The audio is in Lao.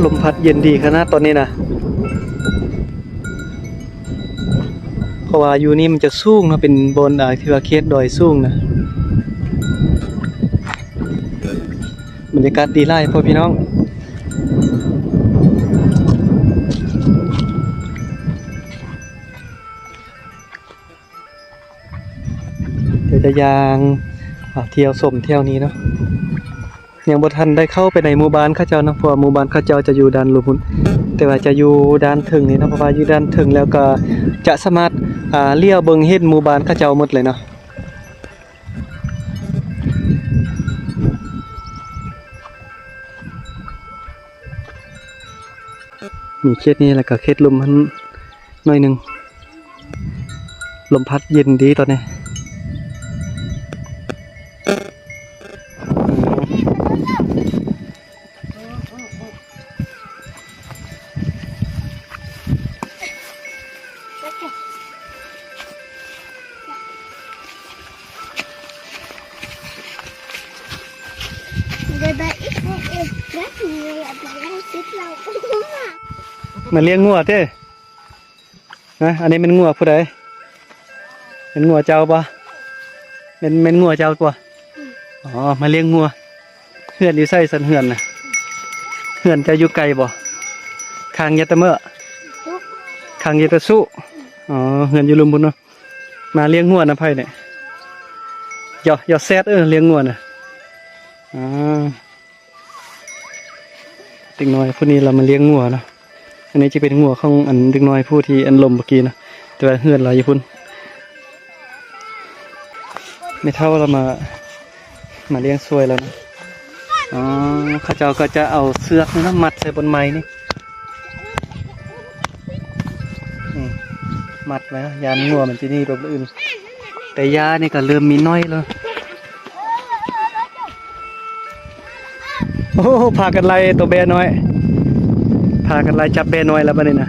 ລົມພັດເຢັນດີຂະໜາດຕອນນີ້ນະ ເພາະວ່າຢູ່ນີ້ມັນຈະສູງເນາະ ເປັນບ່ອນ ອ່າ ທີ່ວ່າເຂດດອຍສູງນະ ບັນຍາກາດດີຫຼາຍພໍ່ພີ່ນ້ອງ. ດຽວຈະຍ່າງ ອ່າ ທ່ຽວຊົມແຖວນີ້ເນາະ ຍັງບໍ່ທັນໄດ້ເຂົ້າໄປໃນໝູ່ບ້ານເຂົາເຈົ້າເນາະ ເພາະວ່າໝູ່ບ້ານເຂົາເຈົ້າຈະຢູ່ດ້ານລຸ່ມພຸ້ນ ແຕ່ວ່າຈະຢູ່ດ້ານເທິງນີ້ເນາະ ເພາະວ່າຢູ່ດ້ານເທິງແລ້ວກໍຈະສາມາດ ອ່າ ຫຼຽວເບິ່ງເຫັນໝູ່ບ້ານເຂົາເຈົ້າໝົດເລີຍເນາະ. ນີ້ເຂດນີ້ ແລ້ວກໍເຂດລຸ່ມຫັ້ນໜ້ອຍໜຶ່ງ ລົມພັດເຢັນດີຕອນນີ້. ມາລ້ຽງງົວເດ້. ນະ ອັນນີ້ແມ່ນງົວຜູ້ໃດ? ແມ່ນງົວເຈົ້າບໍ່? ແມ່ນ ແມ່ນງົວເຈົ້າບໍ່? ອໍ ມາລ້ຽງງົວ. ເຮືອນຢູ່ໃສຊັ້ນເຮືອນນະ? ເຮືອນເຈົ້າຢູ່ໄກບໍ່? ຂ້າງຍາຕະເມີ? ຂ້າງຍາຕະສຸ? ອໍ ເຮືອນຢູ່ລຸ່ມພຸ້ນເນາະ. ມາລ້ຽງງົວນຳໃຜນີ້? ຢໍ ຢໍແຊດ ເອີ ລ້ຽງງົວນະ. ອໍ ເດັກນ້ອຍຜູ້ນີ້ລາວມາລ້ຽງງົວເນາະ. ອັນນີ້ຈະເປັນງົວຂອງອັນເດັກນ້ອຍຜູ້ທີ່ອັນລົມເມື່ອກີ້ເນາະ ແຕ່ວ່າເຮືອນລາວຢູ່ພຸ້ນ. ແມ່ເຖົ້າລາວມາ ມາລ້ຽງຊ່ວຍລາວເນາະ. ອໍ ເຂົາເຈົ້າກໍຈະເອົາເຊືອກນີ້ເນາະ ມັດໃສ່ບ່ອນໄມ້ນີ້ ອືມ ມັດໄວ້ເນາະ ຢ້ານງົວມັນຊິໜີໄປບ່ອນອື່ນ. ແຕ່ຫຍ້ານີ້ກໍເລີ່ມມີໜ້ອຍແລ້ວ. ໂອ້ ພາກັນໄລ່ໂຕແບ້ນ້ອຍ ພາກັນໄລ່ຈັບແບ້ນ້ອຍແລ້ວບັດນີ້ນະ.